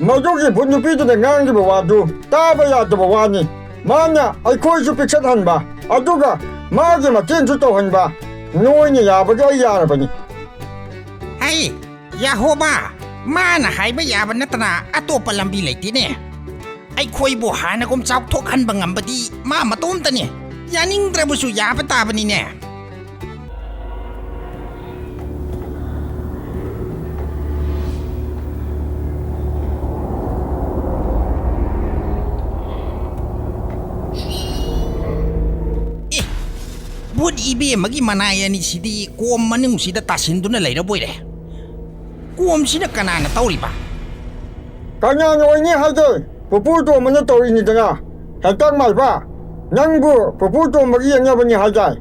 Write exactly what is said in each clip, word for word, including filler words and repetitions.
ꯃꯗꯨꯒꯤ ꯚꯨꯠ ꯅꯨꯄꯤꯗꯨꯅ ꯉꯥꯡꯂꯤꯕ ꯋꯥꯗꯨ ꯇꯥꯕ ꯌꯥꯗꯕ ꯋꯥꯅꯤ꯫ ꯃꯥꯅ ꯑꯩꯈꯣꯏꯁꯨ ꯄꯤꯛꯁꯠꯍꯟꯕ, ꯑꯗꯨꯒ ꯃꯥꯒꯤ ꯃꯇꯦꯡꯁꯨ ꯇꯧꯍꯟꯕ꯫ ꯅꯣꯏꯅ ꯌꯥꯕꯒꯤ ꯑꯩ ꯌꯥꯔꯕꯅꯤ꯫ ꯍꯩ, ꯌꯥꯍꯣꯕꯥ, ꯃꯥꯅ ꯍꯥꯏꯕ ꯌꯥꯕ ꯅꯠꯇꯅ ꯑꯇꯣꯞꯄ ꯂꯝꯕꯤ ꯂꯩꯇꯦꯅꯦ꯫ ꯑꯩꯈꯣꯏꯕꯨ ꯍꯥꯟꯅꯒꯨꯝ ꯆꯥꯎꯊꯣꯛꯍꯟꯕ ꯉꯝꯕꯗꯤ ꯃꯥ ꯃꯇꯣꯝꯇꯅꯤ꯫ ꯌꯥꯅꯤꯡꯗ꯭ꯔꯕꯁꯨ ꯌꯥꯕ ꯇꯥꯕꯅꯤꯅꯦ꯫ ꯑꯦ, ꯚꯨꯠ ꯏꯕꯦꯝꯃꯒꯤ ꯃꯅꯥꯏ ꯑꯅꯤꯁꯤꯗꯤ ꯀꯣꯝ ꯃꯅꯨꯡꯁꯤꯗ ꯇꯥꯁꯤꯟꯗꯨꯅ ꯂꯩꯔꯕꯣꯏꯔꯦ꯫ ꯀꯣꯝꯁꯤꯅ ꯀꯅꯥꯅ ꯇꯧꯔꯤꯕ? ꯀꯅꯥꯅ ꯑꯣꯏꯅꯤ ꯍꯥꯏꯒꯦ? ꯄꯨꯄꯨ ꯇꯣꯝꯕꯅ ꯇꯧꯔꯤꯅꯤꯗꯅ꯫ ꯍꯦꯟꯇꯥꯛ ꯃꯥꯏꯕ, ꯅꯪꯕꯨ ꯄꯨꯄꯨ ꯇꯣꯝꯕꯒꯤ ꯌꯦꯛꯅꯕꯅꯤ ꯍꯥꯏꯗꯥꯏ?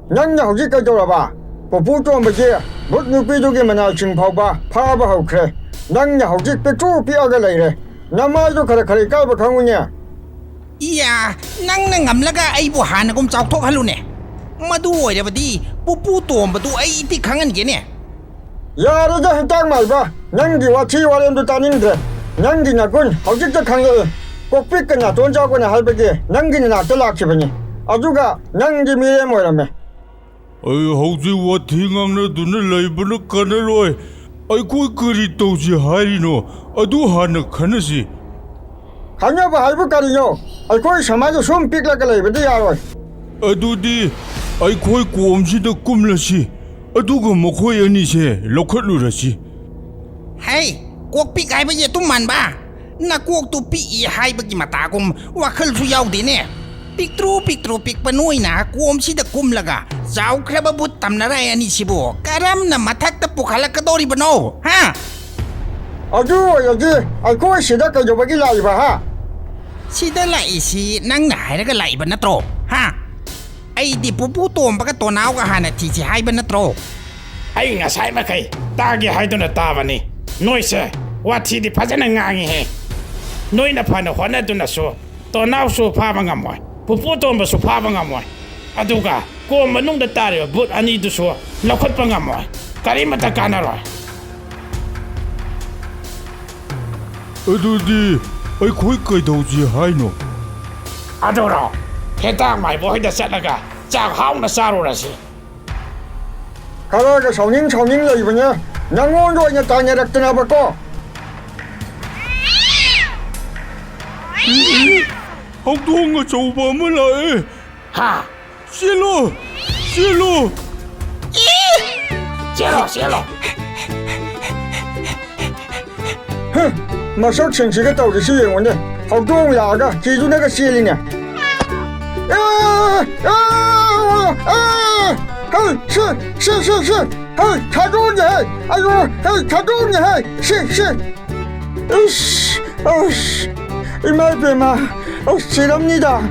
ꯅꯪꯅ ꯍꯧꯖꯤꯛ ꯀꯩꯗꯧꯔꯕ? ꯄꯨꯄꯨ ꯇꯣꯝꯕꯒꯤ ꯚꯨꯠ ꯅꯨꯄꯤꯗꯨꯒꯤ ꯃꯅꯥꯏꯁꯤꯡ ꯐꯥꯎꯕ ꯐꯥꯕ ꯍꯧꯈ꯭ꯔꯦ꯫ ꯅꯪꯅ ꯍꯧꯖꯤꯛ ꯄꯤꯛꯇ꯭ꯔꯨ ꯄꯤꯛꯑꯒ ꯂꯩꯔꯦ꯫ ꯅꯃꯥꯏꯗꯣ ꯈꯔ ꯈꯔ ꯏꯀꯥꯏꯕ ꯈꯪꯉꯨꯅꯦ꯫ ꯏꯌꯥ, ꯅꯪꯅ ꯉꯝꯂꯒ ꯑꯩꯕꯨ ꯍꯥꯟꯅꯒꯨꯝ ꯆꯥꯎꯊꯣꯛꯍꯜꯂꯨꯅꯦ꯫ ꯃꯗꯨ ꯑꯣꯏꯔꯕꯗꯤ ꯄꯨꯄꯨ ꯇꯣꯝꯕꯗꯨ ꯑꯩ ꯏꯇꯤ ꯈꯪꯍꯟꯒꯦꯅꯦ꯫ ꯌꯥꯔꯦꯗ, ꯍꯦꯟꯇꯥꯛ ꯃꯥꯏꯕ, ꯅꯪꯒꯤ ꯋꯥꯊꯤ ꯋꯥꯔꯦꯝꯗꯨ ꯇꯥꯅꯤꯡꯗ꯭ꯔꯦ꯫ ꯅꯪꯒꯤ ꯅꯒꯨꯟ ꯍꯧꯖꯤꯛꯇ ꯈꯪꯂꯛꯑꯦ꯫ ꯀꯣꯛꯄꯤꯛꯀ ꯅꯥꯇꯣꯟ ꯆꯥꯎꯕꯅ ꯍꯥꯏꯕꯒꯤ ꯅꯪꯒꯤ ꯅꯅꯥꯛꯇ ꯂꯥꯛꯈꯤꯕꯅꯤ, ꯑꯗꯨꯒ ꯅꯪꯗꯤ ꯃꯤꯔꯦꯝ ꯑꯣꯏꯔꯝꯃꯦ꯫ ꯑꯩ ꯍꯧꯖꯤꯛ ꯋꯥꯊꯤ ꯉꯥꯡꯅꯗꯨꯅ ꯂꯩꯕꯅ ꯀꯥꯟꯅꯔꯣꯏ꯫ ꯑꯩꯈꯣꯏ ꯀꯔꯤ ꯇꯧꯁꯤ ꯍꯥꯏꯔꯤꯅꯣ? ꯑꯗꯨ ꯍꯥꯟꯅ ꯈꯟꯅꯁꯤ꯫ ꯈꯟꯅꯕ ꯍꯥꯏꯕꯨ ꯀꯔꯤꯅꯣ? ꯑꯩꯈꯣꯏ ꯁꯃꯥꯖ ꯁꯨꯝ ꯄꯤꯛꯂꯒ ꯂꯩꯕꯗꯤ ꯌꯥꯔꯣꯏ꯫ ꯑꯗꯨꯗꯤ ꯑꯩꯈꯣꯏ ꯀꯣꯝꯁꯤꯗ ꯀꯨꯝꯂꯁꯤ, ꯑꯗꯨꯒ ꯃꯈꯣꯏ ꯑꯅꯤꯁꯦ ꯂꯧꯈꯠꯂꯨꯔꯁꯤ꯫ ꯍꯩ, ꯀꯣꯛꯄꯤꯛ ꯍꯥꯏꯕ ꯌꯦꯇꯨꯝ ꯃꯥꯟꯕ! ꯅꯀꯣꯛꯇꯨ ꯄꯤꯛꯏ ꯍꯥꯏꯕꯒꯤ ꯃꯇꯥꯒꯨꯝ ꯋꯥꯈꯜꯁꯨ ꯌꯥꯎꯗꯦꯅꯦ꯫ ꯄꯤꯛꯇ꯭ꯔꯨ ꯄꯤꯛꯇ꯭ꯔꯨ ꯄꯤꯛꯄ ꯅꯣꯏꯅ ꯀꯣꯝꯁꯤꯗ ꯀꯨꯝꯂꯒ ꯆꯥꯎꯈ꯭ꯔꯕ ꯚꯨꯠ ꯇꯝꯅꯔꯥꯏ ꯑꯅꯤꯁꯤꯕꯨ ꯀꯔꯝꯅ ꯃꯊꯛꯇ ꯄꯨꯈꯠꯂꯛꯀꯗꯧꯔꯤꯕꯅꯣ, ꯍꯥ? ꯑꯗꯨ ꯑꯣꯏꯔꯗꯤ ꯑꯩꯈꯣꯏ ꯁꯤꯗ ꯀꯩꯗꯧꯕꯒꯤ ꯂꯥꯛꯏꯕ, ꯍꯥ? ꯁꯤꯗ ꯂꯥꯛꯏꯁꯤ ꯅꯪꯅ ꯍꯥꯏꯔꯒ ꯂꯥꯛꯏꯕ ꯅꯠꯇ꯭ꯔꯣ, ꯍꯥ? ꯑꯩꯗꯤ ꯄꯨꯄꯨ ꯇꯣꯝꯕꯒ ꯇꯣꯅꯥꯎꯒ ꯍꯥꯟꯅ ꯊꯤꯁꯤ ꯍꯥꯏꯕ ꯅꯠꯇ꯭ꯔꯣ? ꯑꯩ ꯉꯁꯥꯏ ꯃꯈꯩ ꯇꯥꯒꯦ ꯍꯥꯏꯗꯨꯅ ꯇꯥꯕꯅꯤ꯫ ꯅꯣꯏꯁꯦ ꯋꯥꯊꯤꯗꯤ ꯐꯖꯅ ꯉꯥꯡꯉꯤꯍꯦ꯫ ꯅꯣꯏꯅ ꯐꯅ ꯍꯣꯠꯅꯗꯨꯅꯁꯨ ꯇꯣꯅꯥꯎꯁꯨ ꯐꯥꯕ ꯉꯝꯃꯣꯏ, ꯄꯨꯄꯨ ꯇꯣꯝꯕꯁꯨ ꯐꯥꯕ ꯉꯝꯃꯣꯏ, ꯑꯗꯨꯒ ꯀꯣꯝ ꯃꯅꯨꯡꯗ ꯇꯥꯔꯤꯕ ꯚꯨꯠ ꯑꯅꯤꯗꯨꯁꯨ ꯂꯧꯈꯠꯄ ꯉꯝꯃꯣꯏ꯫ ꯀꯔꯤꯃꯠꯇ ꯀꯥꯟꯅꯔꯣꯏ꯫ ꯑꯗꯨꯗꯤ ꯑꯩꯈꯣꯏ ꯀꯩꯗꯧꯁꯤ ꯍꯥꯏꯅꯣ? ꯑꯗꯨꯔꯣ? ꯍꯦꯟꯇꯥꯛ ꯃꯥꯏꯕ ꯍꯣꯏꯗ ꯆꯠꯂꯒ ꯆꯥꯛ ꯍꯥꯎꯅ ꯆꯥꯔꯨꯔꯁꯤ꯫ ꯈꯔꯒ ꯁꯥꯎꯅꯤꯡ ꯁꯥꯎꯅꯤꯡ ꯂꯩꯕꯅꯦ, ꯅꯪꯉꯣꯟꯗ ꯑꯣꯏꯅ ꯇꯥꯏꯅꯔꯛꯇꯅꯕꯀꯣ꯫ ꯍꯧꯗꯣꯡ ꯑꯆꯧꯕ ꯑꯃ ꯂꯥꯛꯑꯦ꯫ ꯍꯥ? ꯆꯦꯜꯂꯣ! ꯆꯦꯜꯂꯣ! ꯆꯦꯜꯂꯣ, ꯆꯦꯜꯂꯣ! ꯍ, ꯃꯁꯛꯁꯤꯡꯁꯤꯒ ꯇꯧꯔꯤꯁꯤ ꯌꯦꯡꯉꯨꯅꯦ꯫ ꯍꯧꯗꯣꯡ ꯂꯥꯛꯑꯒ ꯀꯤꯗꯨꯅꯒ ꯆꯦꯜꯂꯤꯅꯦ꯫ ꯑꯦ, ꯑꯦ, ꯑꯦ, ꯍꯩ, ꯁꯤ, ꯁꯤ, ꯁꯤ, ꯁꯤ, ꯍꯩ, ꯊꯥꯗꯣꯛꯅꯦ, ꯍꯩ, ꯑꯌꯣ, ꯍꯩ, ꯊꯥꯗꯣꯛꯅꯦ, ꯍꯩ, ꯁꯤ, ꯁꯤ꯫ ꯏꯁ, ꯑꯁ, ꯏꯃꯥ ꯏꯕꯦꯝꯃ, ꯑꯁ, ꯁꯤꯔꯝꯅꯤꯗ꯫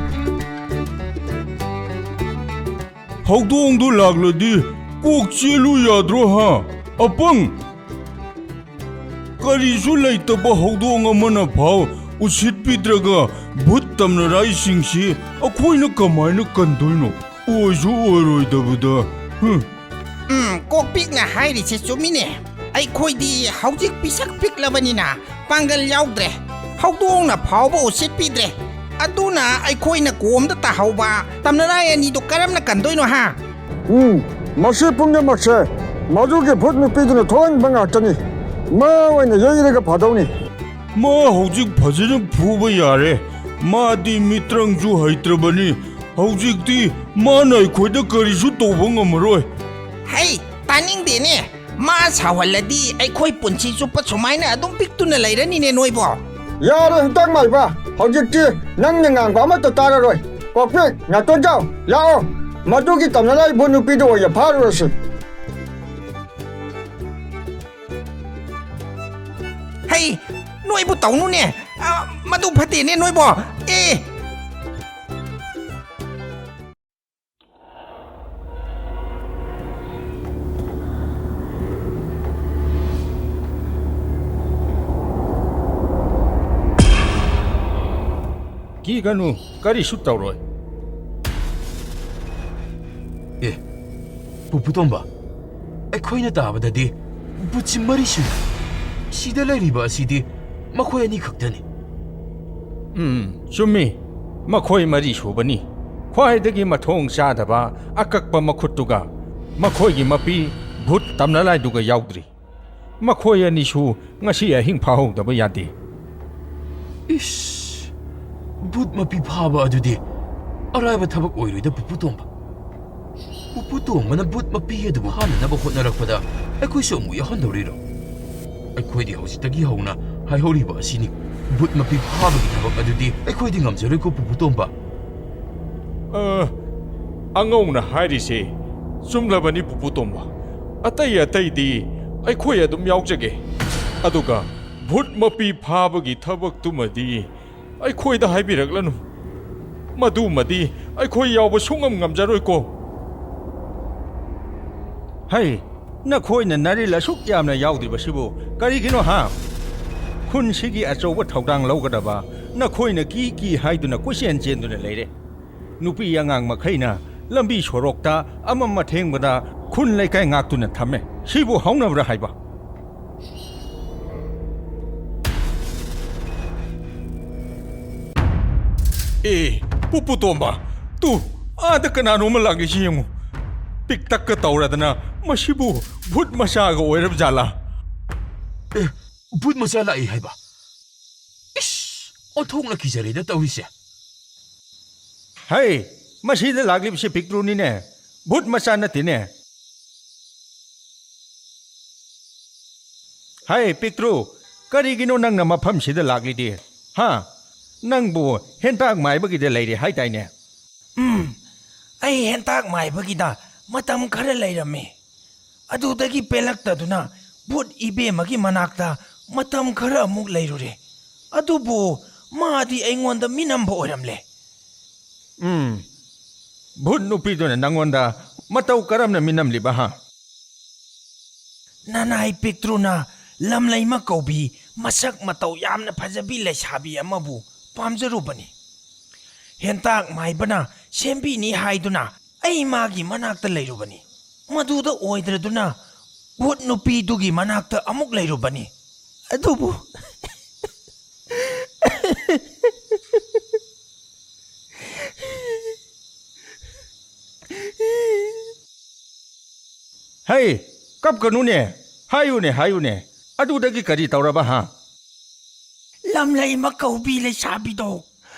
ꯍꯧꯗꯣꯡꯗꯣ ꯂꯥꯛꯂꯗꯤ ꯀꯣꯛ ꯆꯦꯜꯂꯨ ꯌꯥꯗ꯭ꯔꯣ, ꯍꯥ? ꯑꯄꯪ! ꯀꯔꯤꯁꯨ ꯂꯩꯇꯕ ꯍꯧꯗꯣꯡ ꯑꯃꯅ ꯐꯥꯎ ꯎꯁꯤꯠꯄꯤꯗ꯭ꯔꯒ ꯚꯨꯠ ꯇꯝꯅꯔꯥꯏꯁꯤꯡꯁꯤ ꯑꯩꯈꯣꯏꯅ ꯀꯃꯥꯏꯅ ꯀꯟꯗꯣꯏꯅꯣ? ꯑꯣꯏꯁꯨ ꯑꯣꯏꯔꯣꯏꯗꯕꯗ꯫ ꯍꯨꯝ꯫ ꯎꯝ, ꯀꯣꯛꯄꯤꯛꯅ ꯍꯥꯏꯔꯤꯁꯦ ꯆꯨꯝꯃꯤꯅꯦ꯫ ꯑꯩꯈꯣꯏꯗꯤ ꯍꯧꯖꯤꯛ ꯄꯤꯁꯛ ꯄꯤꯛꯂꯕꯅꯤꯅ ꯄꯥꯡꯒꯜ ꯌꯥꯎꯗ꯭ꯔꯦ꯫ ꯍꯧꯗꯣꯡꯅ ꯐꯥꯎꯕ ꯎꯁꯤꯠꯄꯤꯗ꯭ꯔꯦ꯫ ꯑꯗꯨꯅ ꯑꯩꯈꯣꯏꯅ ꯀꯣꯝꯗ ꯇꯥꯍꯧꯕ ꯇꯝꯅꯔꯥꯏ ꯑꯅꯤꯗꯣ ꯀꯔꯝꯅ ꯀꯟꯗꯣꯏꯅꯣ, ꯍꯥ? ꯎꯝ, ꯃꯁꯤ ꯄꯨꯝꯅꯃꯛꯁꯦ ꯃꯗꯨꯒꯤ ꯚꯨꯠ ꯅꯨꯄꯤꯗꯨꯅ ꯊꯣꯛꯍꯟꯕ ꯉꯥꯛꯇꯅꯤ꯫ ꯃꯥ ꯑꯣꯏꯅ ꯌꯩꯔꯒ ꯐꯥꯗꯧꯅꯤ꯫ ꯃꯥ ꯍꯧꯖꯤꯛ ꯐꯖꯅ ꯐꯨꯕ ꯌꯥꯔꯦ꯫ ꯃꯥꯗꯤ ꯃꯤꯇ꯭ꯔꯪꯁꯨ ꯍꯩꯇ꯭ꯔꯕꯅꯤ꯫ ꯍꯧꯖꯤꯛꯇꯤ ꯃꯥꯅ ꯑꯩꯈꯣꯏꯗ ꯀꯔꯤꯁꯨ ꯇꯧꯕ ꯉꯝꯃꯔꯣꯏ꯫ ꯍꯩ, ꯇꯥꯅꯤꯡꯗꯦꯅꯦ꯫ ꯃꯥ ꯁꯥꯎꯍꯜꯂꯗꯤ ꯑꯩꯈꯣꯏ ꯄꯨꯟꯁꯤ ꯆꯨꯞꯄ ꯁꯨꯃꯥꯏꯅ ꯑꯗꯨꯝ ꯄꯤꯛꯇꯨꯅ ꯂꯩꯔꯅꯤꯅꯦ ꯅꯣꯏꯕꯣ꯫ ꯌꯥꯔꯦ, ꯍꯦꯟꯇꯥꯛ ꯃꯥꯏꯕ, ꯍꯧꯖꯤꯛꯇꯤ ꯅꯪꯅ ꯉꯥꯡꯕ ꯑꯃꯠꯇ ꯇꯥꯔꯔꯣꯏ꯫ ꯀꯣꯛꯄꯤꯛ, ꯅꯥꯇꯣꯟꯖꯥꯎ, ꯂꯥꯛꯑꯣ꯫ ꯃꯗꯨꯒꯤ ꯇꯝꯅꯔꯥꯏ ꯚꯨꯠ ꯅꯨꯄꯤꯗꯨ ꯑꯣꯏꯅ ꯐꯥꯔꯨꯔꯁꯤ꯫ ꯍꯩ, ꯅꯣꯏꯕꯨ ꯇꯧꯅꯨꯅꯦ꯫ ꯑ, ꯃꯗꯨ ꯐꯠꯇꯦꯅꯦ ꯅꯣꯏꯕꯣ꯫ ꯑꯦ꯫ ꯀꯤꯒꯅꯨ, ꯀꯔꯤꯁꯨ ꯇꯧꯔꯣꯏ꯫ ꯑꯦ, ꯄꯨꯄꯨ ꯇꯣꯝꯕ, ꯑꯩꯈꯣꯏꯅ ꯇꯥꯕꯗꯗꯤ ꯕꯨꯠꯁꯤ ꯃꯔꯤ ꯁꯨꯏ꯫ ꯁꯤꯗ ꯂꯩꯔꯤꯕ ꯑꯁꯤꯗꯤ ꯃꯈꯣꯏ ꯑꯅꯤ ꯈꯛꯇꯅꯤ꯫ ꯎꯝ, ꯆꯨꯝꯃꯤ꯫ ꯃꯈꯣꯏ ꯃꯔꯤ ꯁꯨꯕꯅꯤ꯫ ꯈ꯭ꯋꯥꯏꯗꯒꯤ ꯃꯊꯣꯡ ꯆꯥꯗꯕ ꯑꯀꯛꯄ ꯃꯈꯨꯠꯇꯨꯒ ꯃꯈꯣꯏꯒꯤ ꯃꯄꯤ ꯚꯨꯠ ꯇꯝꯅꯂꯥꯏꯗꯨꯒ ꯌꯥꯎꯗ꯭ꯔꯤ꯫ ꯃꯈꯣꯏ ꯑꯅꯤꯁꯨ ꯉꯁꯤ ꯑꯍꯤꯡ ꯐꯥꯍꯧꯗꯕ ꯌꯥꯗꯦ꯫ ꯏꯁ, ꯚꯨꯠ ꯃꯄꯤ ꯐꯥꯕ ꯑꯗꯨꯗꯤ ꯑꯔꯥꯏꯕ ꯊꯕꯛ ꯑꯣꯏꯔꯣꯏꯗ, ꯄꯨꯄꯨ ꯇꯣꯝꯕ꯫ ꯄꯨꯄꯨ ꯇꯣꯝꯕꯅ ꯚꯨꯠ ꯃꯄꯤ ꯑꯗꯨꯕꯨ ꯍꯥꯠꯅꯅꯕ ꯍꯣꯠꯅꯔꯛꯄꯗ ꯑꯩꯈꯣꯏꯁꯨ ꯑꯃꯨꯛ ꯌꯥꯎꯍꯟꯗꯧꯔꯤꯔꯣ? ꯑꯩꯈꯣꯏꯗꯤ ꯍꯧꯖꯤꯛꯇꯒꯤ ꯍꯧꯅ ꯍꯥꯏꯍꯧꯔꯤꯕ ꯑꯁꯤꯅꯤ, ꯚꯨꯠ ꯃꯄꯤ ꯐꯥꯕꯒꯤ ꯊꯕꯛ ꯑꯗꯨꯗꯤ ꯑꯩꯈꯣꯏꯗꯤ ꯉꯝꯖꯔꯣꯏꯀꯣ, ꯄꯨꯄꯨ ꯇꯣꯝꯕ꯫ ꯑ, ꯑꯉꯧꯅ ꯍꯥꯏꯔꯤꯁꯦ ꯆꯨꯝꯂꯕꯅꯤ, ꯄꯨꯄꯨ ꯇꯣꯝꯕ꯫ ꯑꯇꯩ ꯑꯇꯩꯗꯤ ꯑꯩꯈꯣꯏ ꯑꯗꯨꯝ ꯌꯥꯎꯖꯒꯦ꯫ ꯑꯗꯨꯒ ꯚꯨꯠ ꯃꯄꯤ ꯐꯥꯕꯒꯤ ꯊꯕꯛꯇꯨꯃꯗꯤ ꯑꯩꯈꯣꯏꯗ ꯍꯥꯏꯕꯤꯔꯛꯂꯅꯨ꯫ ꯃꯗꯨꯃꯗꯤ ꯑꯩꯈꯣꯏ ꯌꯥꯎꯕ ꯁꯨꯡꯉꯝ ꯉꯝꯖꯔꯣꯏꯀꯣ꯫ ꯍꯩ, ꯅꯈꯣꯏꯅ ꯅꯔꯤꯜ ꯑꯁꯨꯛ ꯌꯥꯝꯅ ꯌꯥꯎꯗ꯭ꯔꯤꯕꯁꯤꯕꯨ ꯀꯔꯤꯒꯤꯅꯣ ꯍꯥ? ꯈꯨꯟꯁꯤꯒꯤ ꯑꯆꯧꯕ ꯊꯧꯗꯥꯡ ꯂꯧꯒꯗꯕ ꯅꯈꯣꯏꯅ ꯀꯤ ꯀꯤ ꯍꯥꯏꯗꯨꯅ ꯀꯣꯏꯆꯦꯟ ꯆꯦꯟꯗꯨꯅ ꯂꯩꯔꯦ꯫ ꯅꯨꯄꯤ ꯑꯉꯥꯡ ꯃꯈꯩꯅ ꯂꯝꯕꯤ ꯁꯣꯔꯣꯛꯇ ꯑꯃꯝ ꯑꯊꯦꯡꯕꯗ ꯈꯨꯟ ꯂꯩꯀꯥꯏ ꯉꯥꯛꯇꯨꯅ ꯊꯝꯃꯦ꯫ ꯁꯤꯕꯨ ꯍꯧꯅꯕ꯭ꯔꯥ ꯍꯥꯏꯕ? ꯑꯦ, ꯄꯨꯄꯨ ꯇꯣꯝꯕ, ꯇꯨ, ꯑꯥꯗ ꯀꯅꯥꯅꯣꯝꯃ ꯂꯥꯛꯂꯤꯁꯤ ꯌꯦꯡꯉꯨ꯫ ꯄꯤꯛꯇꯛꯀ ꯇꯧꯔꯗꯅ ꯃꯁꯤꯕꯨ ꯚꯨꯠ ꯃꯆꯥꯒ ꯑꯣꯏꯔꯕ ꯖꯥꯠꯂꯥ? ꯑꯦ, ꯚꯨꯠ ꯃꯆꯥ ꯂꯥꯛꯏ ꯍꯥꯏꯕ? ꯏꯁ, ꯑꯣꯟꯊꯣꯛꯅ ꯀꯤꯖꯔꯦꯗ ꯇꯧꯔꯤꯁꯦ꯫ ꯍꯩ, ꯃꯁꯤꯗ ꯂꯥꯛꯂꯤꯕꯁꯤ ꯄꯤꯛꯇ꯭ꯔꯨꯅꯤꯅꯦ, ꯚꯨꯠ ꯃꯆꯥ ꯅꯠꯇꯦꯅꯦ꯫ ꯍꯩ ꯄꯤꯛꯇ꯭ꯔꯨ, ꯀꯔꯤꯒꯤꯅꯣ ꯅꯪꯅ ꯃꯐꯝꯁꯤꯗ ꯂꯥꯛꯂꯤꯗꯤ? ꯍꯥ? ꯅꯪꯕꯨ ꯍꯦꯟꯇꯥꯛ ꯃꯥꯏꯕꯒꯤꯗ ꯂꯩꯔꯦ ꯍꯥꯏꯗꯥꯏꯅꯦ? ꯎꯝ, ꯑꯩ ꯍꯦꯟꯇꯥꯛ ꯃꯥꯏꯕꯒꯤꯗ ꯃꯇꯝ ꯈꯔ ꯂꯩꯔꯝꯃꯤ꯫ ꯑꯗꯨꯗꯒꯤ ꯄꯦꯜꯂꯛꯇꯗꯨꯅ ꯚꯨꯠ ꯏꯕꯦꯝꯃꯒꯤ ꯃꯅꯥꯛꯇ ꯃꯇꯝ ꯈꯔ ꯑꯃꯨꯛ ꯂꯩꯔꯨꯔꯦ꯫ ꯑꯗꯨꯕꯨ ꯃꯥꯗꯤ ꯑꯩꯉꯣꯟꯗ ꯃꯤꯅꯝꯕ ꯑꯣꯏꯔꯝꯂꯦ꯫ ꯎꯝ, ꯚꯨꯠ ꯅꯨꯄꯤꯗꯨꯅ ꯅꯪꯉꯣꯟꯗ ꯃꯇꯧ ꯀꯔꯝꯅ ꯃꯤꯅꯝꯂꯤꯕ ꯍꯥ? ꯅꯅꯥꯏ ꯄꯤꯛꯇ꯭ꯔꯨꯅ ꯂꯝꯂꯩꯃ ꯀꯧꯕꯤ ꯃꯁꯛ ꯃꯇꯧ ꯌꯥꯝꯅ ꯐꯖꯕꯤ ꯂꯩꯁꯥꯕꯤ ꯑꯃꯕꯨ ꯄꯥꯝꯖꯔꯨꯕꯅꯤ꯫ ꯍꯦꯟꯇꯥꯛ ꯃꯥꯏꯕꯅ ꯁꯦꯝꯕꯤꯅꯤ ꯍꯥꯏꯗꯨꯅ ꯑꯩ ꯃꯥꯒꯤ ꯃꯅꯥꯛꯇ ꯂꯩꯔꯨꯕꯅꯤ꯫ ꯃꯗꯨꯗ ꯑꯣꯏꯗ꯭ꯔꯗꯨꯅ ꯚꯨꯠ ꯅꯨꯄꯤꯗꯨꯒꯤ ꯃꯅꯥꯛꯇ ꯑꯃꯨꯛ ꯂꯩꯔꯨꯕꯅꯤ꯫ ꯑꯗꯨꯕꯨ ꯍꯩ, ꯀꯞꯀꯅꯨꯅꯦ꯫ ꯍꯥꯏꯌꯨꯅꯦ, ꯍꯥꯏꯌꯨꯅꯦ꯫ ꯑꯗꯨꯗꯒꯤ ꯀꯔꯤ ꯇꯧꯔꯕ, ꯍꯥ? ꯂꯝꯂꯩꯃ ꯀꯧꯕꯤ ꯂꯩꯁꯥꯕꯤꯗꯣ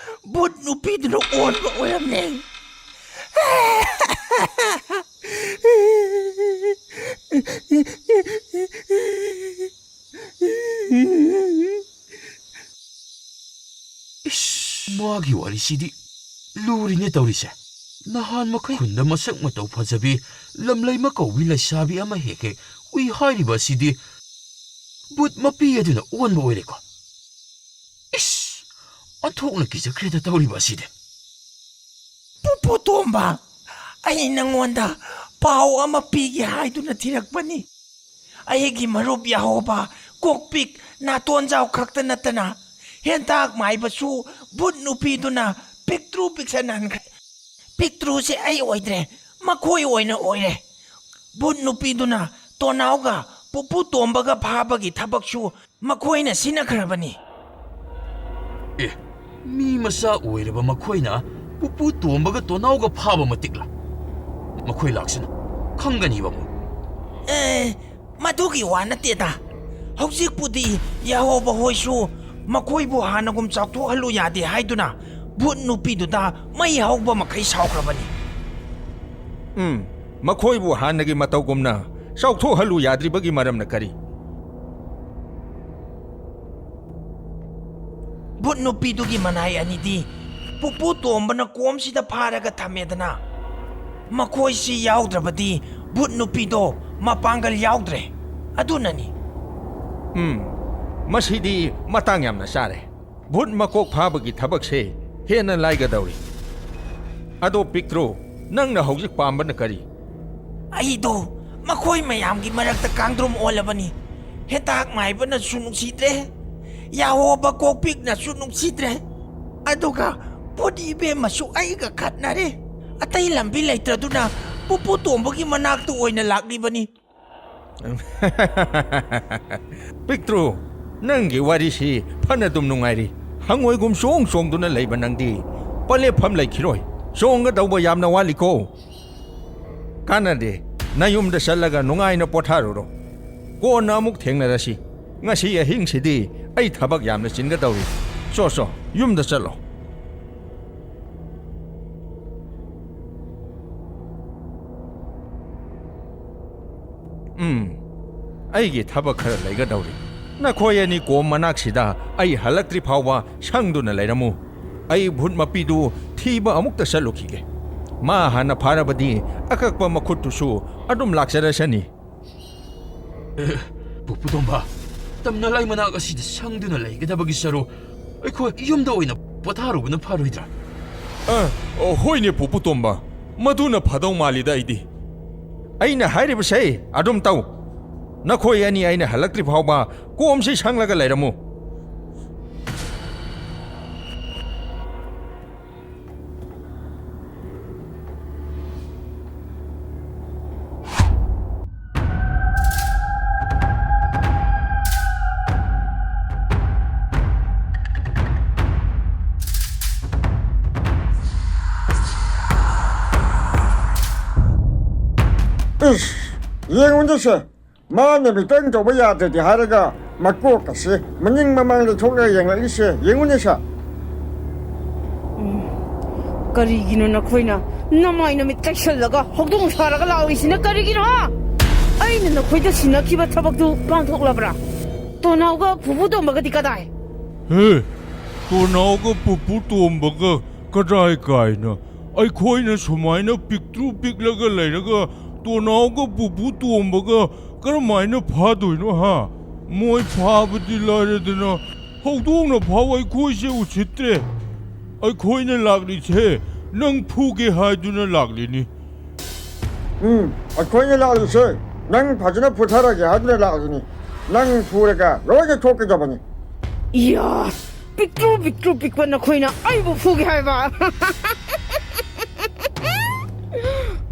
ꯚꯨꯠ ꯅꯨꯄꯤꯗꯨꯅ ꯑꯣꯟꯕ ꯑꯣꯏꯔꯝꯂꯦ꯫ ꯏꯁ, ꯃꯥꯒꯤ ꯋꯥꯔꯤꯁꯤꯗꯤ ꯂꯨꯔꯤꯅꯦ ꯇꯧꯔꯤꯁꯦ꯫ ꯅꯍꯥꯟ ꯃꯈꯩ ꯈꯨꯟꯗ ꯃꯁꯛ ꯃꯇꯧ ꯐꯖꯕꯤ ꯂꯝꯂꯩꯃ ꯀꯧꯕꯤ ꯂꯩꯁꯥꯕꯤ ꯑꯃ ꯍꯦꯛ ꯍꯦꯛ ꯎꯏ ꯍꯥꯏꯔꯤꯕ ꯑꯁꯤꯗꯤ ꯕꯨꯠ ꯃꯄꯤ ꯑꯗꯨꯅ ꯑꯣꯟꯕ ꯑꯣꯏꯔꯦꯀꯣ꯫ ꯏꯁ! ꯑꯣꯟꯊꯣꯛꯅ ꯀꯤꯖꯈ꯭ꯔꯦꯗ ꯇꯧꯔꯤꯕ ꯑꯁꯤꯗꯤ꯫ ꯄꯨꯄꯨ ꯇꯣꯝꯕ, ꯑꯩ ꯅꯪꯉꯣꯟꯗ ꯄꯥꯎ ꯑꯃ ꯄꯤꯒꯦ ꯍꯥꯏꯗꯨꯅ ꯊꯤꯔꯛꯄꯅꯤ꯫ ꯑꯩꯒꯤ ꯃꯔꯨꯞ ꯌꯥꯍꯣꯕ ꯀꯣꯛꯄꯤꯛ ꯅꯥꯇꯣꯟꯖꯥꯎ ꯈꯛꯇ ꯅꯠꯇꯅ ꯍꯦꯟꯇꯥꯛ ꯃꯥꯏꯕꯁꯨ ꯕꯨꯠ ꯅꯨꯄꯤꯗꯨꯅ ꯄꯤꯛꯇ꯭ꯔꯨ ꯄꯤꯛꯁꯟꯍꯟꯈ꯭ꯔꯦ꯫ ꯄꯤꯛꯇ꯭ꯔꯨꯁꯦ ꯑꯩ ꯑꯣꯏꯗ꯭ꯔꯦ, ꯃꯈꯣꯏ ꯑꯣꯏꯅ ꯑꯣꯏꯔꯦ꯫ ꯕꯨꯠ ꯅꯨꯄꯤꯗꯨꯅ ꯇꯣꯅꯥꯎꯒ ꯄꯨꯄꯨ ꯇꯣꯝꯕꯒ ꯐꯥꯕꯒꯤ ꯊꯕꯛꯁꯨ ꯃꯈꯣꯏꯅ ꯁꯤꯟꯅꯈ꯭ꯔꯕꯅꯤ꯫ ꯑꯦ, ꯃꯤ ꯃꯆꯥ ꯑꯣꯏꯔꯕ ꯃꯈꯣꯏꯅ ꯄꯨꯄꯨ ꯇꯣꯝꯕꯒ ꯇꯣꯅꯥꯎꯒ ꯐꯥꯕ ꯃꯇꯤꯛꯂꯥ? ꯃꯈꯣꯏ ꯂꯥꯛꯁꯅꯨ, ꯈꯪꯒꯅꯤꯕ ꯃꯣꯏ꯫ ꯑꯦ, ꯃꯗꯨꯒꯤ ꯋꯥ ꯅꯠꯇꯦꯗ꯫ ꯍꯧꯖꯤꯛꯄꯨꯗꯤ ꯌꯥꯍꯣꯕ ꯍꯣꯏꯁꯨ ꯃꯈꯣꯏꯕꯨ ꯍꯥꯟꯅꯒꯨꯝ ꯆꯥꯎꯊꯣꯛꯍꯜꯂꯨ ꯌꯥꯗꯦ ꯍꯥꯏꯗꯨꯅ ꯚꯨꯠ ꯅꯨꯄꯤꯗꯨꯗ ꯃꯩ ꯍꯧꯕ ꯃꯈꯩ ꯁꯥꯎꯈ꯭ꯔꯕꯅꯤ꯫ ꯎꯝ, ꯃꯈꯣꯏꯕꯨ ꯍꯥꯟꯅꯒꯤ ꯃꯇꯧꯒꯨꯝꯅ ꯆꯥꯎꯊꯣꯛꯍꯜꯂꯨ ꯌꯥꯗ꯭ꯔꯤꯕꯒꯤ ꯃꯔꯝꯅ ꯀꯔꯤ? ꯚꯨꯠ ꯅꯨꯄꯤꯗꯨꯒꯤ ꯃꯅꯥꯏ ꯑꯅꯤꯗꯤ ꯄꯨꯄꯨ ꯇꯣꯝꯕꯅ ꯀꯣꯝꯁꯤꯗ ꯐꯥꯔꯒ ꯊꯝꯃꯦꯗꯅ꯫ ꯃꯈꯣꯏꯁꯤ ꯌꯥꯎꯗ꯭ꯔꯕꯗꯤ ꯚꯨꯠ ꯅꯨꯄꯤꯗꯣ ꯃꯄꯥꯡꯒꯜ ꯌꯥꯎꯗ꯭ꯔꯦ꯫ ꯑꯗꯨꯅꯅꯤ꯫ ꯎꯝ, ꯃꯁꯤꯗꯤ ꯃꯇꯥꯡ ꯌꯥꯝꯅ ꯆꯥꯔꯦ꯫ ꯚꯨꯠ ꯃꯀꯣꯛ ꯐꯥꯕꯒꯤ ꯊꯕꯛꯁꯦ ꯍꯦꯟꯅ ꯂꯥꯏꯒꯗꯧꯔꯤ꯫ ꯑꯗꯣ ꯄꯤꯛꯇ꯭ꯔꯨ, ꯅꯪꯅ ꯍꯧꯖꯤꯛ ꯄꯥꯝꯕꯅ ꯀꯔꯤ? ꯑꯩꯗꯣ ꯃꯈꯣꯏ ꯃꯌꯥꯝꯒꯤ ꯃꯔꯛꯇ ꯀꯥꯡꯗ꯭ꯔꯨꯝ ꯑꯣꯜꯂꯕꯅꯤ꯫ ꯍꯦꯟꯇꯥꯛ ꯃꯥꯏꯕꯅꯁꯨ ꯅꯨꯡꯁꯤꯗ꯭ꯔꯦ, ꯌꯥꯍꯣꯕ ꯀꯣꯛꯄꯤꯛꯅꯁꯨ ꯅꯨꯡꯁꯤꯗ꯭ꯔꯦ, ꯑꯗꯨꯒ ꯚꯨꯠ ꯏꯕꯦꯝꯃꯁꯨ ꯑꯩꯒ ꯈꯠꯅꯔꯦ꯫ ꯑꯇꯩ ꯂꯝꯕꯤ ꯂꯩꯇ꯭ꯔꯗꯨꯅ ꯄꯨꯄꯨ ꯇꯣꯝꯕꯒꯤ ꯃꯅꯥꯛꯇ ꯑꯣꯏꯅ ꯂꯥꯛꯂꯤꯕꯅꯤ꯫ ꯄꯤꯛꯇ꯭ꯔꯨ, ꯅꯪꯒꯤ ꯋꯥꯔꯤꯁꯤ ꯐꯅ ꯑꯗꯨꯝ ꯅꯨꯡꯉꯥꯏꯔꯤ꯫ ꯍꯪꯉꯣꯏꯒꯨꯝ ꯆꯣꯡ ꯆꯣꯡꯗꯨꯅ ꯂꯩꯕ ꯅꯪꯗꯤ ꯄꯂꯦꯞꯐꯝ ꯂꯩꯈꯤꯔꯣꯏ꯫ ꯆꯣꯡꯒꯗꯧꯕ ꯌꯥꯝꯅ ꯋꯥꯠꯂꯤꯀꯣ꯫ ꯀꯥꯟꯅꯗꯦ꯫ ꯅꯌꯨꯝꯗ ꯆꯠꯂꯒ ꯅꯨꯡꯉꯥꯏꯅ ꯄꯣꯊꯥꯔꯨꯔꯣ꯫ ꯀꯣꯟꯅ ꯑꯃꯨꯛ ꯊꯦꯡꯅꯔꯁꯤ꯫ ꯉꯁꯤ ꯑꯍꯤꯡꯁꯤꯗꯤ ꯑꯩ ꯊꯕꯛ ꯌꯥꯝꯅ ꯆꯤꯟꯒꯗꯧꯔꯤ꯫ ꯆꯣ, ꯆꯣ, ꯌꯨꯝꯗ ꯆꯠꯂꯣ꯫ ꯎꯝ, ꯑꯩꯒꯤ ꯊꯕꯛ ꯈꯔ ꯂꯩꯒꯗꯧꯔꯤ꯫ ꯅꯈꯣꯏ ꯑꯅꯤ ꯀꯣꯝ ꯃꯅꯥꯛꯁꯤꯗ ꯑꯩ ꯍꯜꯂꯛꯇ꯭ꯔꯤ ꯐꯥꯎꯕ ꯁꯪꯗꯨꯅ ꯂꯩꯔꯝꯃꯨ꯫ ꯑꯩ ꯚꯨꯠ ꯃꯄꯤꯗꯨ ꯊꯤꯕ ꯑꯃꯨꯛꯇ ꯆꯠꯂꯨꯈꯤꯒꯦ꯫ ꯃꯥ ꯍꯥꯟꯅ ꯐꯥꯔꯕꯗꯤ ꯑꯀꯛꯄ ꯃꯈꯨꯠꯇꯨꯁꯨ ꯑꯗꯨꯝ ꯂꯥꯛꯆꯔꯁꯅꯤ꯫ ꯑꯦ, ꯄꯨꯄꯨ ꯇꯣꯝꯕ, ꯇꯝꯅ ꯂꯥꯏ ꯃꯅꯥꯛ ꯑꯁꯤꯗ ꯁꯪꯗꯨꯅ ꯂꯩꯒꯗꯕꯒꯤ ꯁꯔꯨ ꯑꯩꯈꯣꯏ ꯌꯨꯝꯗ ꯑꯣꯏꯅ ꯄꯣꯊꯥꯔꯨꯕꯅ ꯐꯔꯣꯏꯗ꯭ꯔꯥ? ꯑ, ꯑ, ꯍꯣꯏꯅꯦ, ꯄꯨꯄꯨ ꯇꯣꯝꯕ, ꯃꯗꯨꯅ ꯐꯗꯧ ꯃꯥꯜꯂꯤꯗ ꯑꯩꯗꯤ꯫ ꯑꯩꯅ ꯍꯥꯏꯔꯤꯕꯁꯦ ꯑꯗꯨꯝ ꯇꯧ꯫ ꯅꯈꯣꯏ ꯑꯅꯤ ꯑꯩꯅ ꯍꯜꯂꯛꯇ꯭ꯔꯤ ꯐꯥꯎꯕ ꯀꯣꯝꯁꯤ ꯁꯪꯂꯒ ꯂꯩꯔꯝꯃꯨ꯫ ꯏꯁ, ꯌꯦꯡꯉꯨꯅꯦꯁꯦ, ꯃꯥꯅ ꯃꯤꯇꯪ ꯇꯧꯕ ꯌꯥꯗ꯭ꯔꯗꯤ ꯍꯥꯏꯔꯒ ꯃꯀꯣꯛ ꯑꯁꯤ ꯃꯅꯤꯡ ꯃꯃꯥꯡꯗ ꯊꯣꯛꯂꯒ ꯌꯦꯡꯂꯛꯏꯁꯦ ꯌꯦꯡꯉꯨꯅꯦꯁꯦ꯫ ꯎꯝ, ꯀꯔꯤꯒꯤꯅꯣ ꯅꯈꯣꯏꯅ ꯅꯃꯥꯏ ꯅꯃꯤꯠ ꯀꯩꯁꯜꯂꯒ ꯍꯧꯗꯣꯡ ꯁꯥꯔꯒ ꯂꯥꯎꯔꯤꯁꯤꯅ ꯀꯔꯤꯒꯤꯅꯣ, ꯍꯥ? ꯑꯩꯅ ꯅꯈꯣꯏꯗ ꯁꯤꯟꯅꯈꯤꯕ ꯊꯕꯛꯇꯨ ꯄꯥꯡꯊꯣꯛꯂꯕ꯭ꯔꯥ? ꯇꯣꯅꯥꯎꯒ ꯄꯨꯄꯨ ꯇꯣꯝꯕꯒꯗꯤ ꯀꯗꯥꯏ? ꯍꯦ, ꯇꯣꯅꯥꯎꯒ ꯄꯨꯄꯨ ꯇꯣꯝꯕꯒ ꯀꯗꯥꯏ ꯀꯥꯏꯅ? ꯑꯩꯈꯣꯏꯅ ꯁꯨꯃꯥꯏꯅ ꯄꯤꯛꯇ꯭ꯔꯨ ꯄꯤꯛꯂꯒ ꯂꯩꯔꯒ ꯇꯣꯅꯥꯎꯒ ꯄꯨꯄꯨ ꯇꯣꯝꯕꯒ ꯀꯔꯝꯍꯥꯏꯅ ꯐꯥꯗꯣꯏꯅꯣ, ꯍꯥ? ꯃꯣꯏ ꯐꯥꯕꯗꯤ ꯂꯥꯏꯔꯗꯅ, ꯍꯧꯗꯣꯡꯅ ꯐꯥꯎ ꯑꯩꯈꯣꯏꯁꯦ ꯎꯁꯤꯠꯇ꯭ꯔꯦ꯫ ꯑꯩꯈꯣꯏꯅ ꯂꯥꯛꯂꯤꯁꯦ ꯅꯪ ꯐꯨꯒꯦ ꯍꯥꯏꯗꯨꯅ ꯂꯥꯛꯂꯤꯅꯤ꯫ ꯎꯝ, ꯑꯩꯈꯣꯏꯅ ꯂꯥꯛꯂꯤꯁꯦ ꯅꯪ ꯐꯖꯅ ꯐꯨꯊꯔꯒꯦ ꯍꯥꯏꯗꯨꯅ ꯂꯥꯛꯂꯤꯅꯤ꯫ ꯅꯪ ꯐꯨꯔꯒ ꯂꯣꯏꯅ ꯊꯣꯛꯀꯗꯕꯅꯤ꯫ ꯏꯌꯥ, ꯄꯤꯛꯇ꯭ꯔꯨ ꯄꯤꯛꯇ꯭ꯔꯨ ꯄꯤꯛꯄ ꯅꯈꯣꯏꯅ ꯑꯩꯕꯨ ꯐꯨꯒꯦ ꯍꯥꯏꯕ?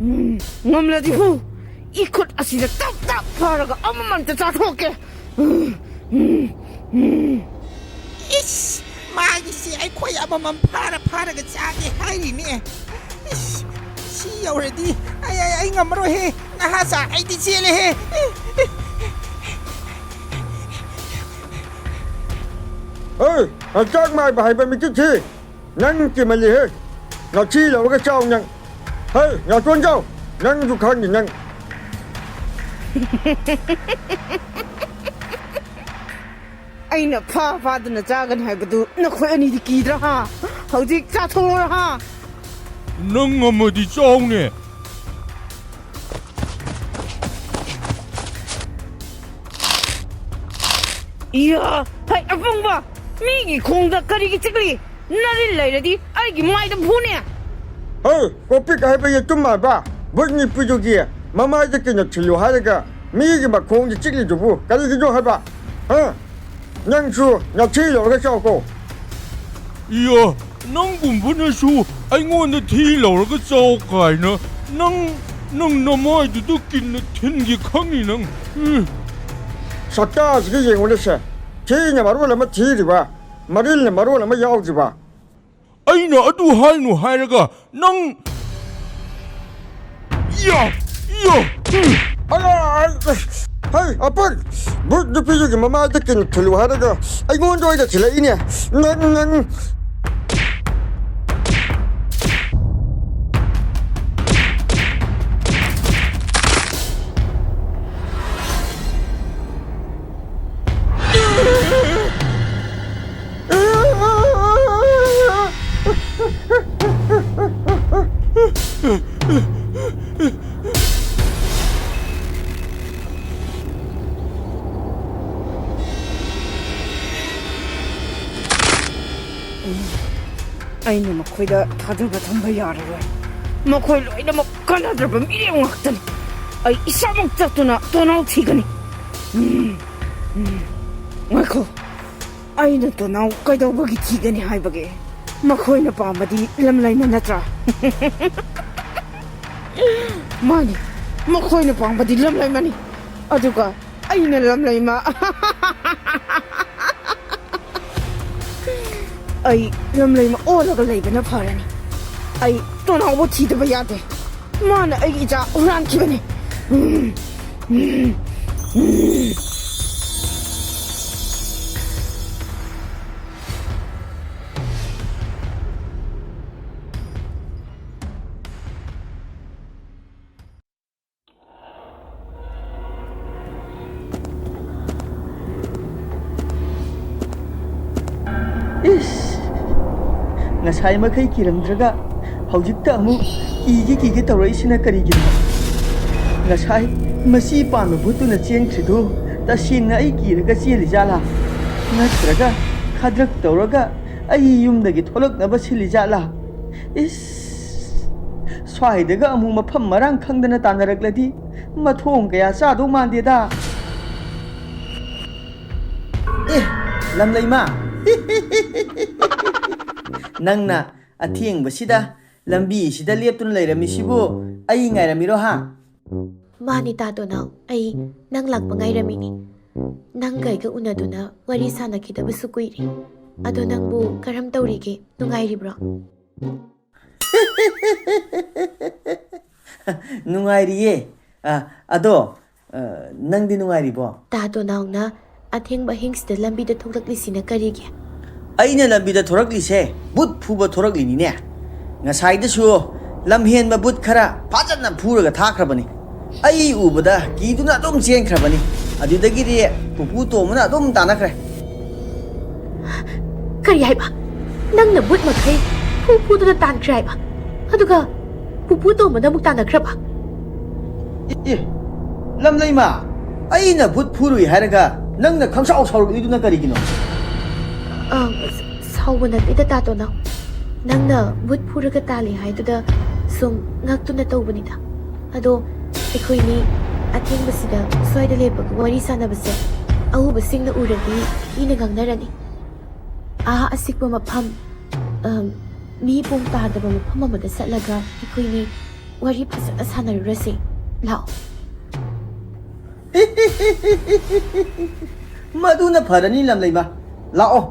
ꯎꯝ, ꯉꯝꯂꯗꯤ ꯐꯨ꯫ ꯏꯈꯨꯠ ꯑꯁꯤꯗ ꯇꯞ ꯇꯞ ꯐꯥꯔꯒ ꯑꯃꯃꯝꯇ ꯆꯥꯊꯣꯛꯀꯦ꯫ ꯎꯝ, ꯎꯝ, ꯎꯝ꯫ ꯏꯁ, ꯃꯥ ꯁꯤ ꯑꯩꯈꯣꯏ ꯑꯃꯃꯝ ꯐꯥꯔ ꯐꯥꯔꯒ ꯆꯥꯒꯦ ꯍꯥꯏꯔꯤꯅꯦ꯫ ꯏꯁ, ꯁꯤ ꯌꯧꯔꯗꯤ ꯑꯩ, ꯑꯩ, ꯑꯩ ꯉꯝꯃꯔꯣꯏꯍꯦ꯫ ꯅꯍꯥ ꯁꯥ, ꯑꯩꯗꯤ ꯆꯦꯜꯂꯦꯍꯦ꯫ ꯍꯩ, ꯍꯛꯆꯥꯡ ꯃꯥꯏꯕ ꯍꯥꯏꯕ ꯃꯤꯀꯤꯠꯁꯤ ꯅꯪ ꯀꯤꯃꯜꯂꯤꯍꯦ꯫ ꯉꯁꯤ ꯂꯧꯔꯒ ꯆꯥꯎ ꯅꯪ꯫ ꯍꯩ, ꯉꯥꯇꯣꯟ ꯆꯥꯎ꯫ ꯅꯪꯁꯨ ꯈꯪꯅꯤ ꯅꯪ꯫ ꯑꯩꯅ ꯐꯥ ꯐꯥꯗꯅ ꯆꯥꯒꯅꯤ ꯍꯥꯏꯕꯗꯨ ꯅꯈꯣꯏ ꯑꯅꯤꯗꯤ ꯀꯤꯗ꯭ꯔꯥ ꯍꯥ? ꯍꯧꯖꯤꯛ ꯆꯥꯊꯣꯛꯑꯣꯔꯥ ꯍꯥ? ꯅꯪ ꯉꯝꯃꯗꯤ ꯆꯥꯎꯅꯦ꯫ ꯏꯌꯥ! ꯍꯩ, ꯑꯄꯪꯕ! ꯃꯤꯒꯤ ꯈꯣꯡꯗ ꯀꯔꯤꯒꯤ ꯆꯤꯛꯂꯤ? ꯅꯔꯤꯜ ꯂꯩꯔꯗꯤ ꯑꯩꯒꯤ ꯃꯥꯏꯗ ꯐꯨꯅꯦ! ꯍꯦ, ꯀꯣꯄꯤꯛ ꯍꯥꯏꯕ ꯌꯦꯇꯨꯝ ꯃꯥꯟꯕ, ꯕꯨꯠ ꯅꯤꯛꯄꯤꯗꯨꯒꯤ ꯃꯃꯥꯏꯗ ꯀꯤꯅ ꯊꯤꯜꯂꯨ ꯍꯥꯏꯔꯒ ꯃꯤꯒꯤ ꯃꯈꯣꯡꯗ ꯆꯤꯛꯂꯤꯗꯨꯕꯨ ꯀꯔꯤꯒꯤꯅꯣ ꯍꯥꯏꯕ? ꯍꯥ? ꯅꯪꯁꯨ ꯅꯊꯤ ꯂꯧꯔꯒ ꯆꯥꯎꯀꯣ꯫ ꯏꯌꯥ, ꯅꯪꯒꯨꯝꯕꯅꯁꯨ ꯑꯩꯉꯣꯟꯗ ꯊꯤ ꯂꯧꯔꯒ ꯆꯥꯎ ꯀꯥꯏꯅ꯫ ꯅꯪ, ꯅꯪ ꯅꯃꯥꯏꯗꯨꯗ ꯀꯤꯟꯅ ꯊꯤꯟꯒꯦ ꯈꯪꯅꯤ ꯅꯪ꯫ ꯎꯝ꯫ ꯁꯛꯇꯥꯁꯤꯒ ꯌꯦꯡꯉꯨꯅꯦꯁꯦ꯫ ꯊꯤꯅ ꯃꯔꯣꯜ ꯑꯃ ꯊꯤꯔꯤꯕ, ꯃꯔꯤꯜꯅ ꯃꯔꯣꯜ ꯑꯃ ꯌꯥꯎꯗ꯭ꯔꯤꯕ꯫ ꯑꯩꯅ ꯑꯗꯨ ꯍꯥꯏꯅꯨ ꯍꯥꯏꯔꯒ ꯅꯪ꯫ ꯌꯥ! ꯌꯥ! ꯎꯝ꯫ ꯑꯌꯥ! ꯍꯩ, ꯑꯄꯪ! ꯕꯨꯠ ꯅꯨꯄꯤꯗꯨꯒꯤ ꯃꯃꯥꯏꯗ ꯀꯤꯟ ꯊꯤꯜꯂꯨ ꯍꯥꯏꯔꯒ ꯑꯩꯉꯣꯟꯗ ꯑꯣꯏꯅ ꯊꯤꯜꯂꯛꯏꯅꯦ꯫ ꯅꯪ, ꯅꯪ꯫ ꯑꯩꯅ ꯃꯈꯣꯏꯗ ꯊꯥꯖꯕ ꯊꯝꯕ ꯌꯥꯔꯔꯣꯏ꯫ ꯃꯈꯣꯏ ꯂꯣꯏꯅꯃꯛ ꯀꯥꯟꯅꯗ꯭ꯔꯕ ꯃꯤꯔꯦꯝ ꯉꯥꯛꯇꯅꯤ꯫ ꯑꯩ ꯏꯁꯥꯃꯛ ꯆꯠꯇꯨꯅ ꯇꯣꯅꯥꯎ ꯊꯤꯒꯅꯤ꯫ ꯎꯝ, ꯎꯝ꯫ ꯉꯥꯏꯈꯣ, ꯑꯩꯅ ꯇꯣꯅꯥꯎ ꯀꯩꯗꯧꯕꯒꯤ ꯊꯤꯒꯅꯤ ꯍꯥꯏꯕꯒꯦ? ꯃꯈꯣꯏꯅ ꯄꯥꯝꯕꯗꯤ ꯂꯝꯂꯩꯃ ꯅꯠꯇ꯭ꯔꯥ? ꯃꯥꯅꯤ, ꯃꯈꯣꯏꯅ ꯄꯥꯝꯕꯗꯤ ꯂꯝꯂꯩꯃꯅꯤ꯫ ꯑꯗꯨꯒ ꯑꯩꯅ ꯂꯝꯂꯩꯃ꯫ ꯑꯩ ꯂꯝꯂꯩꯃ ꯑꯣꯜꯂꯒ ꯂꯩꯕꯅ ꯐꯔꯅꯤ꯫ ꯑꯩ ꯇꯣꯅꯥꯎꯕꯨ ꯊꯤꯗꯕ ꯌꯥꯗꯦ꯫ ꯃꯥꯅ ꯑꯩꯒꯤ ꯏꯆꯥ ꯍꯨꯔꯥꯟꯈꯤꯕꯅꯤ꯫ ꯎꯝ, ꯎꯝ, ꯎꯝ꯫ ꯏꯁ! ꯉꯁꯥꯏ ꯃꯈꯩ ꯀꯤꯔꯝꯗ꯭ꯔꯒ ꯍꯧꯖꯤꯛꯇ ꯑꯃꯨꯛ ꯀꯤꯒꯦ ꯀꯤꯒꯦ ꯇꯧꯔꯛꯏꯁꯤꯅ ꯀꯔꯤꯒꯤꯅꯣ? ꯉꯁꯥꯏ ꯃꯁꯤ ꯄꯥꯟꯕ ꯚꯨꯠꯇꯨꯅ ꯆꯦꯟꯈ꯭ꯔꯤꯗꯨ ꯇꯁꯦꯡꯅ ꯑꯩ ꯀꯤꯔꯒ ꯆꯦꯜꯂꯤꯖꯥꯠꯂꯥ? ꯅꯠꯇ꯭ꯔꯒ ꯈꯗ꯭ꯔꯛ ꯇꯧꯔꯒ ꯑꯩ ꯌꯨꯝꯗꯒꯤ ꯊꯣꯛꯂꯛꯅꯕ ꯁꯤꯜꯂꯤꯖꯥꯠꯂꯥ? ꯏꯁ! ꯁ꯭ꯋꯥꯏꯗꯒ ꯑꯃꯨꯛ ꯃꯐꯝ ꯃꯔꯥꯡ ꯈꯪꯗꯅ ꯇꯥꯟꯅꯔꯛꯂꯗꯤ ꯃꯊꯣꯡ ꯀꯌꯥ ꯆꯥꯗꯧ ꯃꯥꯟꯗꯦꯗ꯫ ꯑꯦ, ꯂꯝꯂꯩꯃ! ꯅꯪꯅ ꯑꯊꯦꯡꯕꯁꯤꯗ ꯂꯝꯕꯤꯁꯤꯗ ꯂꯦꯞꯇꯨꯅ ꯂꯩꯔꯝꯃꯤꯁꯤꯕꯨ ꯑꯩ ꯉꯥꯏꯔꯝꯃꯤꯔꯣ ꯍꯥ? ꯃꯥꯅꯤ ꯇꯥ ꯇꯣꯅꯥꯎ, ꯑꯩ ꯅꯪ ꯂꯥꯛꯄ ꯉꯥꯏꯔꯝꯃꯤꯅꯤ꯫ ꯅꯪꯒ ꯑꯩꯒ ꯎꯅꯗꯨꯅ ꯋꯥꯔꯤ ꯁꯥꯟꯅꯈꯤꯗꯕꯁꯨ ꯀꯨꯏꯔꯦ꯫ ꯑꯗꯣ ꯅꯪꯕꯨ ꯀꯔꯝ ꯇꯧꯔꯤꯒꯦ? ꯅꯨꯡꯉꯥꯏꯔꯤꯕ꯭ꯔꯣ? ꯅꯨꯡꯉꯥꯏꯔꯤꯌꯦ꯫ ꯑ, ꯑꯗꯣ, ꯑ, ꯅꯪꯗꯤ ꯅꯨꯡꯉꯥꯏꯔꯤꯕꯣ? ꯇꯥ ꯇꯣꯅꯥꯎꯅ ꯑꯊꯦꯡꯕ ꯑꯍꯤꯡꯁꯤꯗ ꯂꯝꯕꯤꯗ ꯊꯣꯛꯂꯛꯂꯤꯁꯤꯅ ꯀꯔꯤꯒꯤ? ꯑꯩꯅ ꯂꯝꯕꯤꯗ ꯊꯣꯔꯛꯂꯤꯁꯦ ꯕꯨꯠ ꯐꯨꯕ ꯊꯣꯔꯛꯂꯤꯅꯤꯅꯦ꯫ ꯉꯁꯥꯏꯗꯁꯨ ꯂꯝꯍꯦꯟꯕ ꯕꯨꯠ ꯈꯔ ꯐꯖꯅ ꯐꯨꯔꯒ ꯊꯥꯈ꯭ꯔꯕꯅꯤ꯫ ꯑꯩ ꯎꯕꯗ ꯀꯤꯗꯨꯅ ꯑꯗꯨꯝ ꯆꯦꯟꯈ꯭ꯔꯕꯅꯤ꯫ ꯑꯗꯨꯗꯒꯤꯗꯤ ꯄꯨꯄꯨ ꯇꯣꯝꯕꯅ ꯑꯗꯨꯝ ꯇꯥꯟꯅꯈ꯭ꯔꯦ꯫ ꯀꯔꯤ ꯍꯥꯏꯕ? ꯅꯪꯅ ꯕꯨꯠ ꯃꯈꯩ ꯐꯨ ꯐꯨꯗꯨꯅ ꯇꯥꯟꯈ꯭ꯔꯦ ꯍꯥꯏꯕ? ꯑꯗꯨꯒ ꯄꯨꯄꯨ ꯇꯣꯝꯕꯅ ꯑꯃꯨꯛ ꯇꯥꯟꯅꯈ꯭ꯔꯕ? ꯑꯦ, ꯂꯝꯂꯩꯃ, ꯑꯩꯅ ꯕꯨꯠ ꯐꯨꯔꯨꯏ ꯍꯥꯏꯔꯒ ꯅꯪꯅ ꯈꯪꯁꯥꯎ ꯁꯥꯎꯔꯛꯂꯤꯗꯨꯅ ꯀꯔꯤꯒꯤꯅꯣ? ꯑ, ꯁꯥꯎꯕ ꯅꯠꯇꯦꯗ ꯇꯥ ꯇꯣꯅꯥꯎ꯫ ꯅꯪꯅ ꯕꯨꯠ ꯐꯨꯔꯒ ꯇꯥꯜꯂꯤ ꯍꯥꯏꯗꯨꯗ ꯁꯨꯝ ꯉꯛꯇꯨꯅ ꯇꯧꯕꯅꯤꯗ꯫ ꯑꯗꯣ ꯑꯩꯈꯣꯏꯅꯤ ꯑꯊꯦꯡꯕꯁꯤꯗ ꯁ꯭ꯋꯥꯏꯗ ꯂꯦꯞꯄꯒ ꯋꯥꯔꯤ ꯁꯥꯟꯅꯕꯁꯦ ꯑꯎꯕꯁꯤꯡꯅ ꯎꯔꯗꯤ ꯊꯤꯅ ꯉꯥꯡꯅꯔꯅꯤ꯫ ꯑꯥ ꯑꯁꯤꯛꯄ ꯃꯐꯝ, ꯑꯝ, ꯃꯤ ꯄꯨꯡ ꯇꯥꯗꯕ ꯃꯐꯝ ꯑꯃꯗ ꯆꯠꯂꯒ ꯑꯩꯈꯣꯏꯅꯤ ꯋꯥꯔꯤ ꯐꯖꯅ ꯁꯥꯟꯅꯔꯨꯔꯁꯦ꯫ ꯂꯥꯛꯑꯣ꯫ ꯃꯗꯨꯅ ꯐꯔꯅꯤ, ꯂꯝꯂꯩꯃ꯫ ꯂꯥꯛꯑꯣ,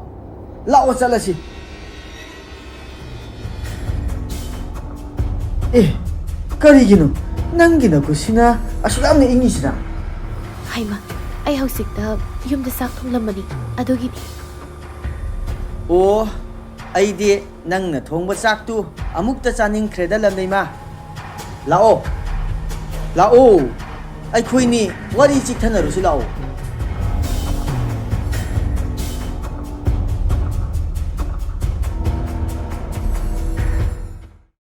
ꯂꯥꯛꯑꯣ, ꯆꯠꯂꯁꯤ꯫ ꯑꯦ, ꯀꯔꯤꯒꯤꯅꯣ ꯅꯪꯒꯤ ꯅꯈꯨꯠꯁꯤꯅ ꯑꯁꯨꯛ ꯌꯥꯝꯅ ꯏꯪꯉꯤꯁꯤꯅ? ꯍꯩꯃ, ꯑꯩ ꯍꯧꯖꯤꯛꯇ ꯌꯨꯝꯗ ꯆꯥꯛ ꯊꯣꯡꯂꯝꯕꯅꯤ, ꯑꯗꯨꯒꯤꯅꯤ꯫ ꯑꯣ, ꯑꯩꯗꯤ ꯅꯪꯅ ꯊꯣꯡꯕ ꯆꯥꯛꯇꯨ ꯑꯃꯨꯛꯇ ꯆꯥꯅꯤꯡꯈ꯭ꯔꯦꯗ, ꯂꯝꯂꯩꯃ꯫ ꯂꯥꯛꯑꯣ, ꯂꯥꯛꯑꯣ, ꯑꯩꯈꯣꯏꯅꯤ ꯋꯥꯔꯤ ꯆꯤꯛꯊꯅꯔꯨꯁꯤ, ꯂꯥꯛꯑꯣ꯫